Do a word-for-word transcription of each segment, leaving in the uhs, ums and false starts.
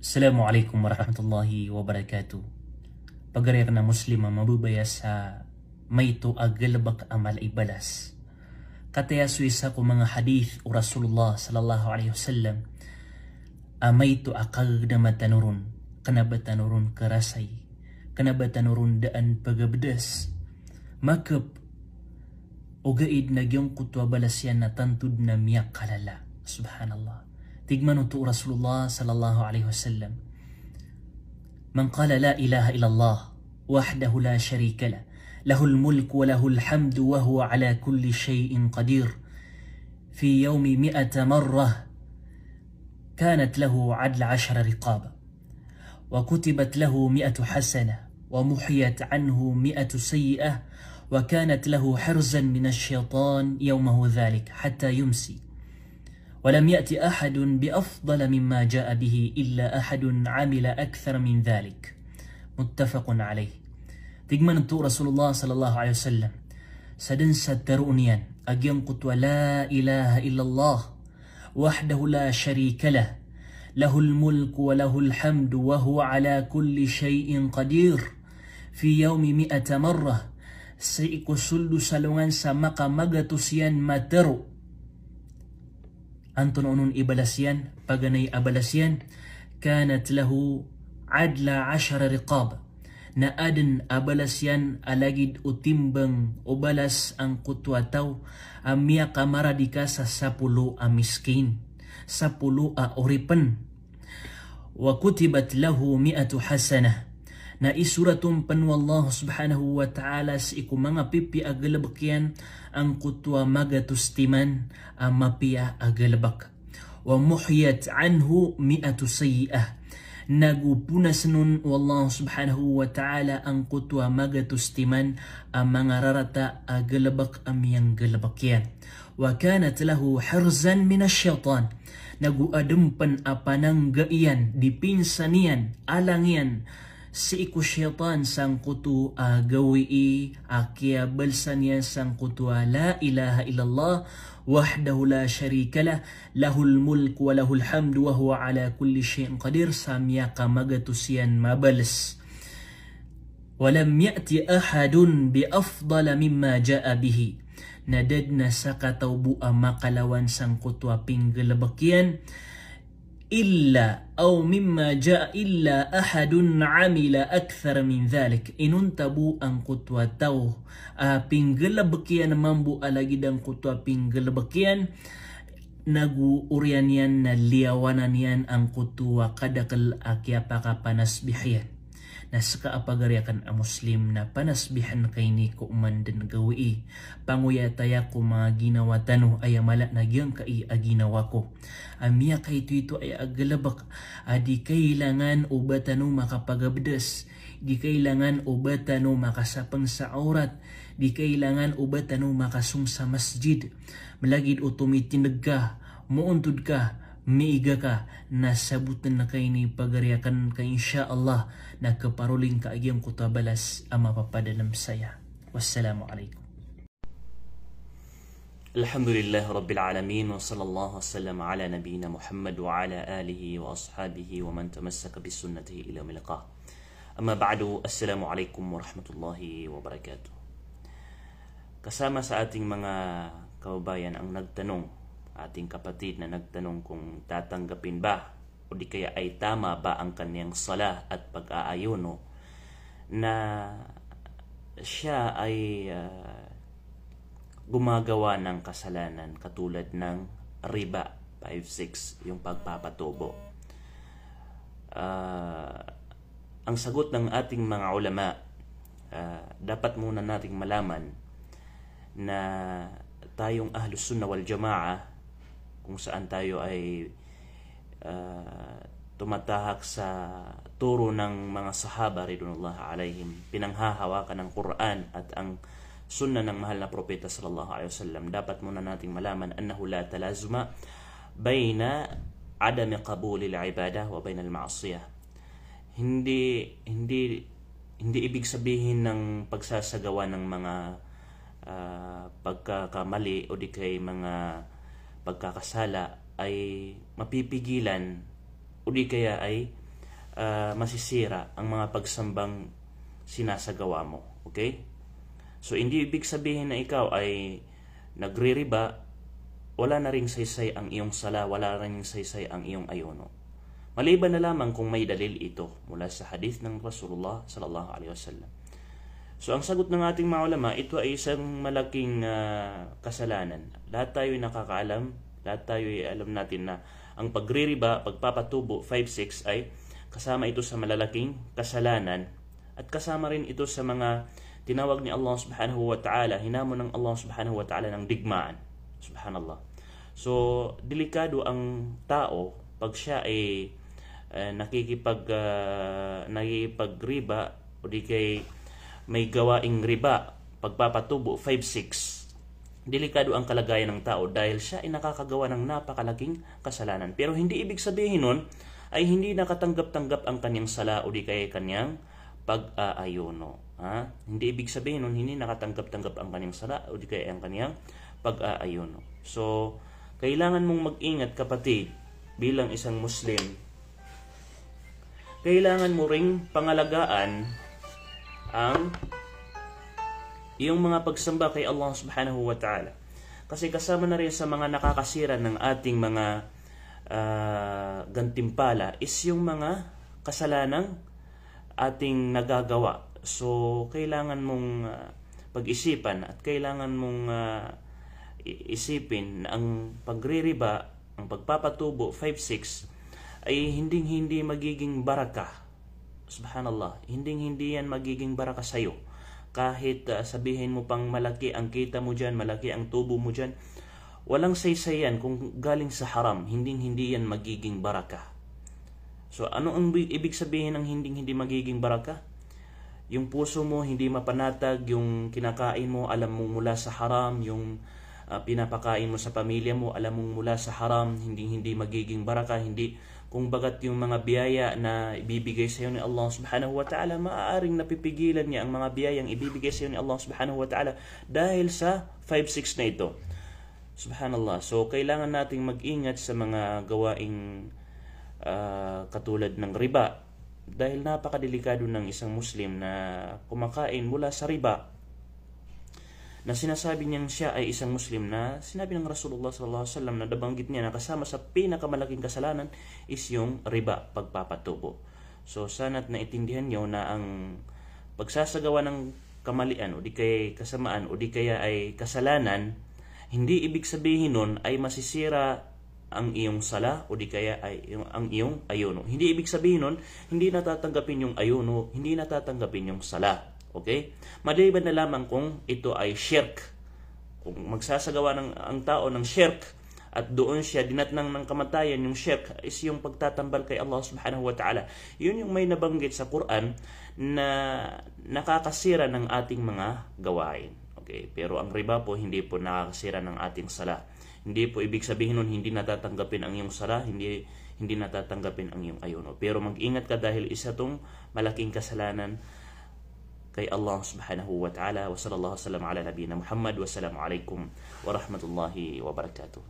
Assalamu alaikum warahmatullahi wabarakatuh. Pagari akn a Muslim a mababaya sa maito a galbk a mala i balas. Kataya so isa ko manga hadith o Rasulullah sallallahu alaihi wasallam a maito a kagagdama tano ron, kna ba tano ron karasay, kna ba tano ron daan pagabdas. Makp, ogaid na giyangkoto a balas iyan na tanto dn a miyakalala. Subhanallah. Tig man oto o Rasulullah sallallahu alaihi wasallam, "Man qala la ilaha illallah wahdahu la sharika lah, lahul mulku wa lahul hamdu wa huwa ala kulli shay'in qadir, fi yawmi mi'ata marrah, kanat lahu adla ashara riqab." وكتبت له مئة حسنة، ومحيت عنه مئة سيئة، وكانت له حرزا من الشيطان يومه ذلك حتى يمسي. ولم يأت أحد بأفضل مما جاء به إلا أحد عمل أكثر من ذلك. متفق عليه. Tig man oto o Rasulullah sallallahu alaihi wasallam, sadn sa tharoon iyan a giyangkoto a la ilaha illallah, wahdahu la sharika lah, lahul mulku wa lahul hamdu wa huwa ala kulli shay'in qadir, fi yawmi mi'ata marrah, sii ko soldo sa alongan sa makamagatos iyan matharo. Antonaa onon i balas iyan? Paganay a balas iyan, kanat lahu adla ashara riqab. Na adn a balas iyan a lagid o timbang o balas angkoto a taw a miyakamaradika sa sapolo a miskin, sapolo a oripn. Wa kutibat lahu mi'atu hasanah. Na isorat on pn o Allah subhanahu wa ta'ala sii ko manga pipiya a galbk iyan angkoto a magatos timan a mapiya a galbk. Wa muhiyat anhu mi'atu sayyi'ah. Nago ponasn on o Allah subhanahu wa ta'ala angkoto a magatos timan a manga rarata a galbk a miyanggalbk iyan. Wa kanat lahu hirzan minash shaytan. Nago adn pn a panangga iyan, dipinsa niyan, alang iyan sii ko shaytan sangkoto a gawii a kiyabalsan iyan sangkoto a la ilaha illallah wahdahu la sharika lah, lahul mulku wa lahul hamdu wa huwa ala kulli shay'in qadir, sa miyakamagatos iyan mabals. Wa lam ya'ti ahadun bi afdala mimma ja'a bihi. Na da dn a sakataw bo a makalawan sangkoto a pinggalbk iyan, illa, aw mimma ja'a illa ahadun amila akthar min dhalik. Inonta bo angkoto a taw a pinggalbk iyan mambo a lagid angkoto a pinggalbk iyan, nago oriyan iyan na liyawanan iyan angkoto a kadakl a kiyapakapanasbih iyan. Na ska a pagari akn a Muslim na panasbihn ka ini ko oman dn gawii. Pangoyataya ko manga ginawa tano, aya mala na giyangkai a ginawa ko a miyakaitoito aya a galbk a di kailangan o ba tano makapagabdas, di kailangan o ba tano makasapng sa awrat, di kailangan o ba tano makasong sa masjid. Malagid o tomitindg ka, moontod ka, miiga ka, na sabotn ka ini pagari akn ka, insha Allah, na kaparoling ka a giyangkoto a balas a mapapadalm saya. Wassalamu alaikum. Alhamdulillahi Rabbil Alamin, wa sallallahu wa sallam ala nabiyyina Muhammad wa ala alihi wa ashabihi wa man tamassaka bi sunnatihi ila yaumil liqa. Amma ba'du, assalamu alaikum warahmatullahi wabarakatuh. Kasama sa ating mga kababayan ang nagtanong, ating kapatid na nagtanong kung tatanggapin ba o di kaya ay tama ba ang kaniyang sala at pag-aayuno na siya ay, ah, gumagawa ng kasalanan katulad ng riba, five six, yung pagpapatubo. Ah, ang sagot ng ating mga ulama, ah, dapat muna nating malaman na tayong Ahlus Sunnah wal Jamaah, kung saan tayo ay, ah, tumatahak sa turo ng mga sahaba ridwanullah alaihim, pinanghahawakan ng Quran at ang Sunnah ng mahal na Propeta sallallahu alaihi wasallam, dapat muna nating malaman, annahu la talazuma baina adami qabulil ibadah wa bainal ma'siyah. Hindi, hindi, hindi ibig sabihin ng pagsasagawa ng mga, ah, pagkakamali o di kay mga pagkakasala ay mapipigilan o di kaya ay ah, masisira ang mga pagsambang sinasagawa mo. Okay? So, hindi ibig sabihin na ikaw ay nagririba, wala na ring saysay ang iyong sala, wala na ring saysay ang iyong ayuno. Maliban na lamang kung may dalil ito mula sa hadith ng Rasulullah sallallahu alaihi wasallam. So, ang sagot ng ating mga ulama, ito ay isang malaking, ah, kasalanan. Lahat tayo ay nakakaalam, lahat tayo ay alam natin na ang pagririba, pagpapatubo, five six ay kasama ito sa malalaking kasalanan at kasama rin ito sa mga tinawag ni Allah Subhanahu wa Ta'ala, hinamon ng Allah Subhanahu wa Ta'ala ng digmaan. Subhanallah. So, delikado ang tao pag siya ay, eh, nakikipag, ah, nakikipagriba o di kay may gawaing riba, pagpapatubo, five six. Delikado ang kalagayan ng tao dahil siya ay nakakagawa ng napakalaking kasalanan. Pero hindi ibig sabihin nun ay hindi nakatanggap-tanggap ang kanyang sala o di kaya kanyang pag-aayuno. Ha? Hindi ibig sabihin nun hindi nakatanggap-tanggap ang kanyang sala o di kaya ang kanyang pag-aayuno. So, kailangan mong mag-ingat, kapatid, bilang isang Muslim. Kailangan mo ring pangalagaan ang iyong mga pagsamba kay Allah Subhanahu wa Ta'ala. Kasi kasama na rin sa mga nakakasira ng ating mga, ah, gantimpala is yung mga kasalanang ating nagagawa. So, kailangan mong, ah, pag-isipan at kailangan mong, ah, i-, isipin na ang pagririba, ang pagpapatubo, five six, ay hinding-hindi magiging baraka. Subhanallah, hinding-hindi yan magiging baraka sa'yo. Kahit, ah, sabihin mo pang malaki ang kita mo dyan, malaki ang tubo mo dyan, walang saysay yan kung galing sa haram, hinding-hindi yan magiging baraka. So, ano ang bi-, ibig sabihin ng hinding-hindi magiging baraka? Yung puso mo hindi mapanatag, yung kinakain mo, alam mong mula sa haram, yung, ah, pinapakain mo sa pamilya mo, alam mong mula sa haram, hindi, hindi magiging baraka, hindi, kung bagat yung mga biyaya na ibibigay sa'yo ni Allah Subhanahu wa Ta'ala, maaaring napipigilan niya ang mga biyayang ibibigay sa'yo ni Allah Subhanahu wa Ta'ala dahil sa five six na ito. Subhanallah. So, kailangan nating mag-ingat sa mga gawaing, ah, katulad ng riba. Dahil napakadelikado ng isang Muslim na kumakain mula sa riba, na sinasabi niyang siya ay isang Muslim, na sinabi ng Rasulullah sallallahu alaihi wasallam na nabanggit niya na kasama sa pinakamalaking kasalanan is yung riba, pagpapatubo. So, sana't naintindihan niyo na ang pagsasagawa ng kamalian o di kaya kasamaan o di kaya ay kasalanan, hindi ibig sabihin nun ay masisira ang iyong sala o di kaya ay iyong, ang iyong ayuno. Hindi ibig sabihin nun, hindi natatanggapin yung ayuno, hindi natatanggapin yung sala. Okay? Maliban na lamang kung ito ay shirk. Kung magsasagawa ng, ang tao ng shirk, at doon siya dinatnang ng kamatayan, yung shirk is yung pagtatambal kay Allah Subhanahu wa Ta'ala. Yun yung may nabanggit sa Quran na nakakasira ng ating mga gawain. Okay, pero ang riba po, hindi po nakakasira ng ating sala. Hindi po ibig sabihin nun, hindi natatanggapin ang iyong sala, hindi, hindi natatanggapin ang iyong ayuno. Pero mag-ingat ka dahil isa tong malaking kasalanan kay Allah Subhanahu wa Ta'ala. Wa sallallahu wasallam ala nabiyyina Muhammad. Wassalamu alaikum warahmatullahi wabarakatuh.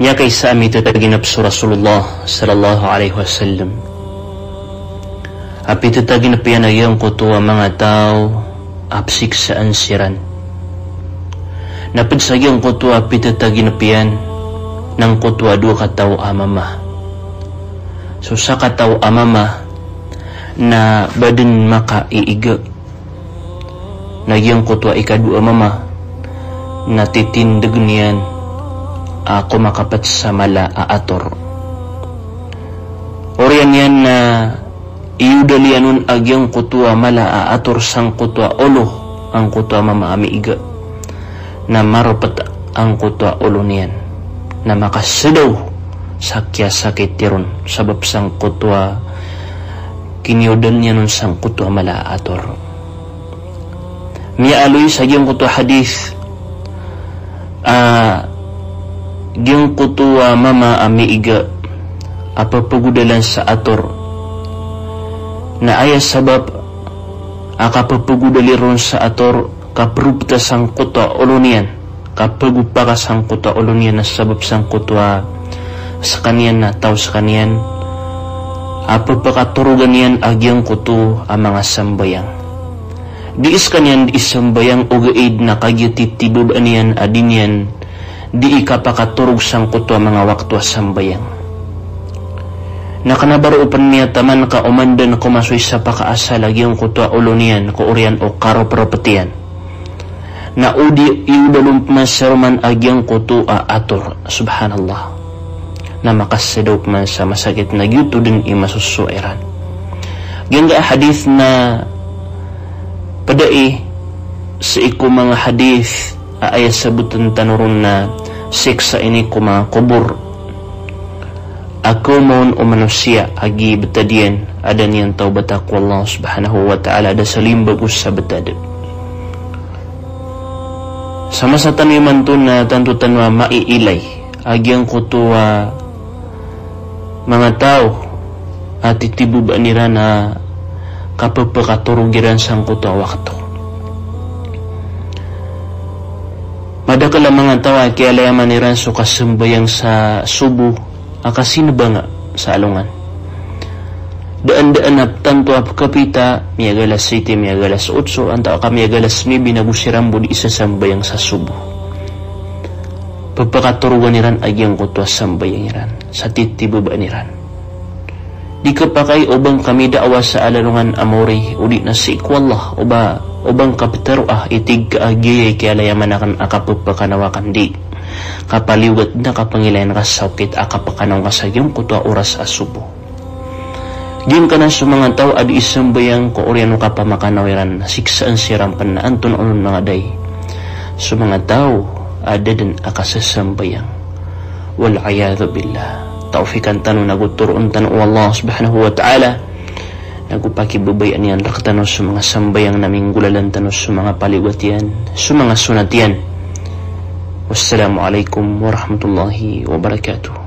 Miyakaisa a mitetagin a pso Rasulullah sallallahu alaihi wasallam a pitetagin a piyan a giyangkoto a manga taw a psiksaan siran. Na ped sa giyangkoto a pitetagin a piyan na angkoto a dowa kataw a mama. So sakataw a mama na ba den makaiiga. Na giyangkoto a ikadowa a mama na titindegen iyan a komakapet sa mala a ator. Oriyan iyan na iyodal iyan on a giyangkoto a mala a ator sangkoto a olo angkoto a mama a miiga. Na maropet angkoto a olo niyan na makasedaw sa kiyasakit iron sabap sangkoto a kiniyodal niyan on sangkoto a mala a ator. Miyaaloy sa giyangkoto a hadith a giyangkoto a mama a miiga a pepegodalan sa ator. Na aya sabap a kapepegodali ron sa ator, kaperopeta sangkoto a olo niyan, kapegopaka sangkoto a olo niyan na sabap sangkoto a sekaniyan na taw sekaniyan a pepakatorogan iyan a giyangkoto a manga sambayang. Di skaniyan di sambayang ogaid na kagiya titibabaan iyan a di niyan di ikapakatorog sangkoto a manga wakto a sambayang. Na kena ba roo pen miyataman ka oman den ko masoy sa pakaasal a giyangkoto a olo niyan ko oriyan o karoperepet iyan. Na o di iodalon peman sa roman a giyangkoto a ator. Subhanallah. Na makasadaw peman sa masakit na giyoto den i masosowa iran. Giyangkai a hadith na pedai sii ko manga hadith a aya saboten tano ron na siksa ini ko manga kobor. A kaoma on o manosiya a gii betad iyan a da niyan tawbata ko Allah subhanahu wa ta'ala a da sa limbago sa betad. Sa masa tano imanto na tanto tano a maiilay a giyangkoto a manga taw a titibabaan iran a kapepakatorog iran sangkoto a wakto. Madakel a manga taw a kiyalayaman iran so kasambayang sa sobo a kasinebanga sa alongan. Daan-daan a tanto a pekapita, miyagalas siti, miyagalas otso, antaa ka miyagalas nibi na go siran bo di isasambayang sa sobo. Pepakatorogan iran a giyangkoto a sambayang iran sa titibabaan iran. Di kepakay o ba ngka midaawa sa alalongan a mori, o di na sii ko Allah, o ba, o ba ngka petaroa i tig ka a giyaya i kiyalayaman aken a kapepakanaw aken di kapaliyogat na kapangilayan ka sa okit a kapakanaw ngka sa giyangkoto a oras a sobo. Giyangkanan so manga taw a di isambayang ko oriyan o kapamakanaw iran, siksaan siran pen na antonaa onon manga day so manga taw a da den a kasasambayang. Wal iyadhu billah. Tawfiqan tano nago toroon tano o Allah subhanahu wa ta'ala. Nago pakibabayaan iyan rektano so manga sambayang na minggolalan tano so manga paliyogat iyan, so manga sonat iyan. Wassalamu alaikum warahmatullahi wabarakatuh.